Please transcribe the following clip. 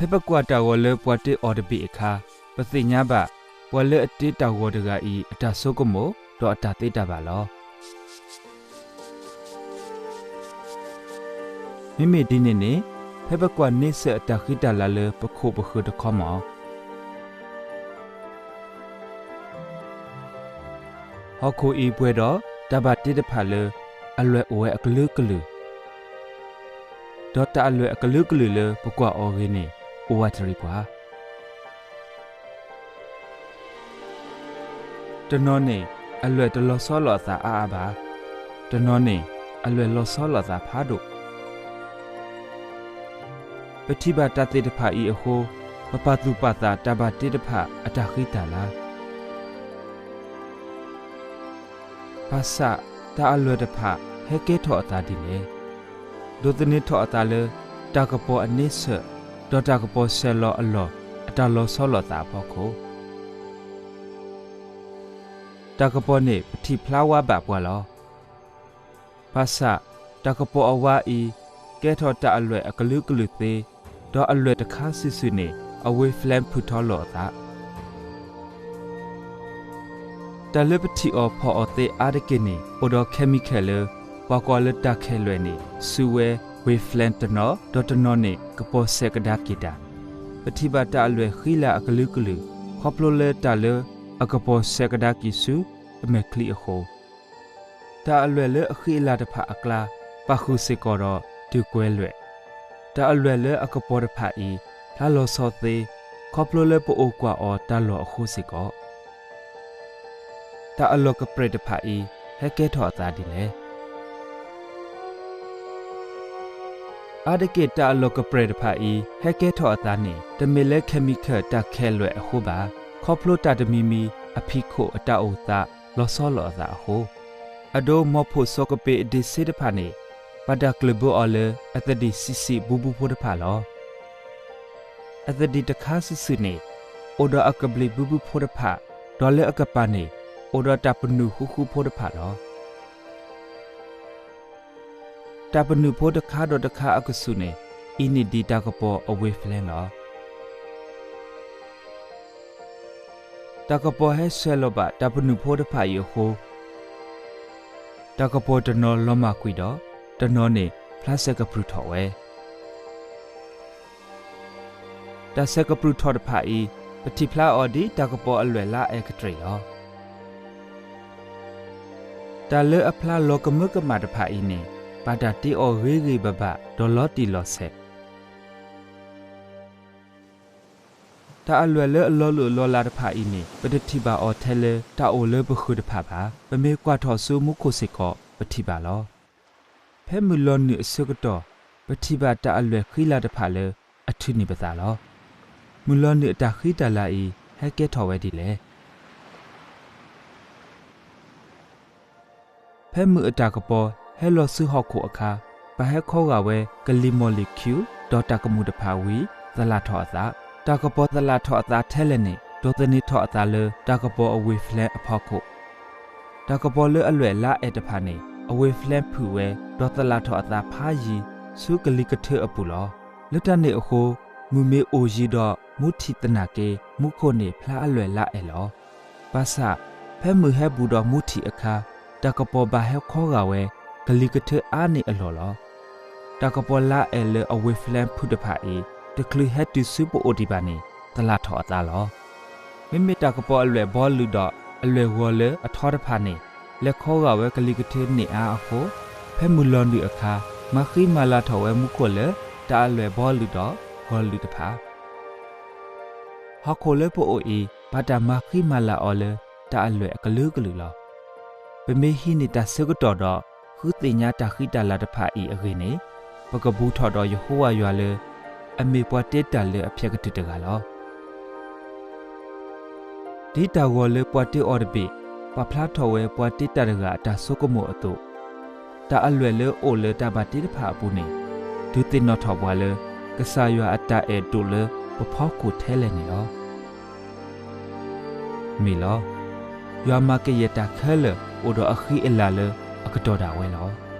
ဖဲပကွၢ်တၢ်ဂီၤလၢပှၤတ့အီၤတဘ့ၣ်အခါ, ပသ့ၣ်ညါဘၣ် ပှၤလၢအတ့တၢ်ဂီၤတဂၤအံၤ အတၢ်ဆိကမိၣ် ဒီးအတၢ်သ့တၢ်ဘၣ်လီၤ. မ့မ့ၢ်ဒ်န့ၣ်န့ၣ်, ဖဲပကွၢ်န့ဆၢၣ်အတၢ်ဃံတၢ်လၤလၢပခိၣ်ပဃၢၤတခီမီၤ, ဟီၣ်ခိၣ်အံၤပှဲၤဒီးတၢ်ဘၣ်တ့တဖၣ်လၢ အလွဲၢ်အိၣ်ဝဲအကလုာ်ကလုာ်, ဒီးတၢ်အလွဲၢ်အကလုာ်ကလုာ်လၢပကွၢ်အီၤအဂ့ၤန့ၣ် အိၣ်ဝးတရံးပှၤ တနီၤန့ၣ် အလွဲၢ်တလီၤဆီလိာ်အသးအါအါဘၣ်. တနီၤန့ၣ် အလွဲၢ်လီၤဆီလိာ်အသးဖးဒိၣ်. ပထံၣ်ဘၣ်တၢ်သ့ၣ်တဖၣ်အံၤအဃိ, ပပာ်သူၣ်ပာ်သးတၢ်ဘၣ်တ့တဖၣ်အတၢ်ဃံတၢ်လၤ. ဘၣ်ဆၣ်တၢ်အလွဲၢ်တဖၣ်ဟဲကဲထီၣ်အသးဒ်လဲၣ်. ဒိးသန့ၤထီၣ်အသးလၢ တၢ်ကပီၤအန့ဆၢၣ် ဒီးတၢ်ကပီၤဆဲးလီၤအလီၢ်အတၢ်လီၤဆီလိာ်သးအဖီခိၣ် တၢ်ကပီၤန့ၣ်ပထံၣ်ဖျါဝါဘၣ်ပှၤလီၤ. ဘၣ်ဆၣ်တၢ်ကပီၤအဝါအံၤ ကဲထီၣ်တၢ်အလွဲၢ်အကလုာ်ကလုာ်သ့, ဒီးအလွဲၢ်တခါစုာ်စုာ်န့ၣ် အဝ့ၢ်ဖျဲၣ်ဖုၣ်ထီၣ်လိာ်အသး တၢ်လၢပထံၣ်အီၤဖီၣ်အီၤသ့အါတက့ၢ်န့ၣ် အိၣ်ဒီး chemical လၢ ပှၤကိးလၢတၢ်ခဲၣ်လွဲၢ်န့ၣ် စုဝဲ wavelength တနီၤ, ဒီးတနီၤန့ၣ် ကပီၤဆဲးကဒါက့ၤတၢ်. ပထံၣ်ဘၣ်တၢ်အလွဲၢ်ဃံလၤအကလုာ်ကလုာ် ခီဖျိလၢတၢ်လၢအကပီၤဆဲးကဒါက့ၤဆူ အမဲာ်ချံအဃိ တၢ်အလွဲၢ်လၢအဃံအလၤတဖၣ်အကျါ ပာ်ဃုာ်စ့ၢ်ကီးဒီးတုၤကွဲလွဲၢ်. တၢ်အလွဲၢ်လၢအကပီၤတဖၣ်အံၤ ဖျါလီၤဆီသ့ ခီဖျိလၢပအိၣ်ကွၢ်အီၤတၢ်လီၢ်အဃိစ့ၢ်ကီး တၢ်အလီၢ်ကပြဲၢ်တဖၣ်အံၤ ဟဲကဲထီၣ်အသးဒ်လဲၣ်. အါတက့ၢ်တၢ်အလီၢ်ကပြဲၢ်တဖၣ်အံၤ ဟဲကဲထီၣ်အသးန့ၣ် တမ့ၢ်လၢ chemical တၢ်ခဲၣ်လွဲၢ်အဃိဘၣ်. ခီဖျိတၢ်တမံၤမံၤအဖံးခိၣ်အတၢ်အိၣ်သး လီၤဆီလိာ်အသးအဃိ အဒိ မီၤဖှိၣ်စီၤကပ့ၤအဒ့စ့တဖၣ်န့ၣ် ဘၣ်တၢ်ကျၢၢ်ဘၢအီၤလၢအသဒံၣ်ဆံးဆံးဘုဘုဖိတဖၣ်လီၤ. အသဒံၣ်တခါစုာ်စုာ်န့ၣ် အိၣ်ဒီးအကဘျံးဘုဘုဖိတဖၣ်, ဒီးလၢအကပၤန့ၣ် အိၣ်ဒီးတၢ်ပနုာ်ဃူဃူဖိတဖၣ်လီၤ. တၢ်ပနုာ်ဖိတခါဒီးတခါအကဆူးန့ၣ် အံၤန့ၢ်ဒံးတၢ်ကပီၤအဝ့ၢ်ဖျဲၣ်လီၤ. တၢ်ကပီၤဟဲဆဲးလီၤဘၣ်တၢ်ပနုာ်ဖိတဖၣ်အံၤအဃိ တၢ်ကပီၤတနီၤလီၤမၢ်ကွံာ်ဒီး တနီၤန့ၣ်ဖျါဆဲးကပြုၢ်ထီၣ်ဝဲ. တၢ်ဆဲးကပြုၢ်ထီၣ်တဖၣ်အံၤ ပထံၣ်ဖျါအီၤဒ်တၢ်ကပီၤအလွဲၢ်လါအဲၣ်ကတြံာ်လီၤ. တၢ်လၢအဖျါလီၤကမၢကမၣ်တဖၣ်အံၤန့ၣ် ဘၣ်တၢ်တ့အီၤဂ့ၤဂ့ၤဘၣ်ဘၣ်ဒီးလီၤတံၢ်လီၤဆဲး တၢ်အလွဲၢ်လၢအလီၤလုၢ်အလီၤလးတဖၣ်အံၤန့ၣ် ပတထံၣ်ဘၣ်အီၤထဲလၢတၢ်အိၣ်လၢပဃၢၤတဖၣ်ဘၣ်. ပမ့ၢ်ကွၢ်ထီၣ်ဆူမူခိၣ်စ့ၢ်ကီး ပထံၣ်ဘၣ်လီၤ. ဖဲမုၢ်လီၤနုာ်အဆၢကတီၢ် ပထံၣ်ဘၣ်တၢ်အလွဲၢ်ဃံလၤတဖၣ်လၢအထုးန့ၢ်ပသးလီၤ. မုၢ်လီၤနုာ်အတၢ်ဃံတၢ်လၤအံၤ ဟဲကဲထီၣ်ဝဲဒ်လဲၣ်. ဖဲမုၢ်အတၢ်ကပီၤဟဲလီၤဆူဟီၣ်ခိၣ်အခါ, ဘၣ်ဟဲခီဂာ်ဝဲကလံၤ molecule ဒီးတၢ်ကမူၣ်တဖၣ်ဝံၤ သလၣ်ထီၣ်အသး. တၢ်ကပီၤသလၣ်ထီၣ်အသးထဲလဲၣ်န့ၣ် ဒိးသန့ၤထီၣ်အသးလၢတၢ်ကပီၤအဝ့ၢ်ဖျဲၣ်အဖီခိၣ် တၢ်ကပီၤလၢအလွဲၢ်လါအဲၣ်တဖၣ်န့ၣ် အဝ့ၢ်ဖျဲၣ်ဖုၣ်ဝဲ ဒီးသလၣ်ထီၣ်အသးဖးယံၤဆူကလံၤကထၢအပူၤလီၤ. လၢတၢ်န့ၣ်အဃိ, မုၢ်မ့ၢ်အိၣ်ယံၤဒီးမူထံၣ်သနာ်က့ မူခိၣ်န့ၣ်ဖျါအလွဲၢ်လါအဲၣ်လီၤ. ဘၣ်ဆၣ်, ဖဲမုၢ်ဟဲဘူးဒီးမူထံၣ်အခါ, တၢ်ကပီၤဘၣ်ဟဲခီဂာ်ဝဲ ကလံၤကထၢအါန့ၢ်အလီၢ်လီၤ. တၢ်ကပီၤလါအဲၣ်လၢအဝ့ၢ်ဖျဲၣ်ဖုၣ်တဖၣ်အံၤ တချုးဟဲတုၤဆူပအိၣ်ဒံးဘၣ်န့ၣ် သလၣ်ထီၣ်အသးလီၤ. မ့မ့ၢ်တၢ်ကပီၤအလွဲၢ်ဘီလုာ်ဒီးအလွဲၢ်ဂီၤလၢအထီတဖၣ်န့ၣ် လဲၤခီဂာ်ဝဲကလံၤကထၢန့ၢ်အါအဃိ, ဖဲမုၢ်လီၤနုာ်အခါ မၤဃံမၤလၤထီၣ်ဝဲမူခိၣ်လၢတၢ်အလွဲၢ်ဘီလုာ်ဒီးဂီၤလုာ်တဖၣ် ဟီၣ်ခိၣ်လၢပအိၣ်အံၤ ဘၣ်တၢ်မၤဃံမၤလၤအီၤလၢတၢ်အလွဲၢ်အကလုာ်ကလုာ်လီၤ. ပမ့ၢ်ဟံးန့ၢ်တၢ်ဆၢကတီၢ်ဒီး ဃုသ့ၣ်ညါတၢ်ဃံတၢ်လၤတဖၣ်အံၤအဂ့ၢ်န့ၣ်, ပကဘူးထီၣ်ဒီးယဟိဝၤယွၤလၢ အမ့ၢ်ပှၤတ့တၢ်လၢအဖျဲးကတၢၢ်တဂၤလီၤ. ဒ်တၢ်ဂီၤလၢပှၤတ့အီၤတဘ့ၣ် ပာ်ဖျါထီၣ်ဝဲပှၤတ့တၢ်တဂၤအတၢ်ဆိကမိၣ်အသိး, တၢ်အလွဲၢ်လၢအိၣ်လၢတၢ်ဘၣ်တ့တဖၣ်အပူၤန့ၣ် ဒုးသ့ၣ်နီၣ်ထီၣ်ပှၤလၢ ကစၢ်ယွၤအတၢ်အဲၣ်ဒိၣ်လၢပဖီခိၣ်ထဲလဲၣ်န့ၣ်လီၤ. မ့ၢ်လီၤ. ယွၤမၤကယဲၢ်တၢ်ခဲလၢာ်အိၣ်ဒီးအဃံအလၤလၢအကတီၢ်ဒၣ်ဝဲလီၤ.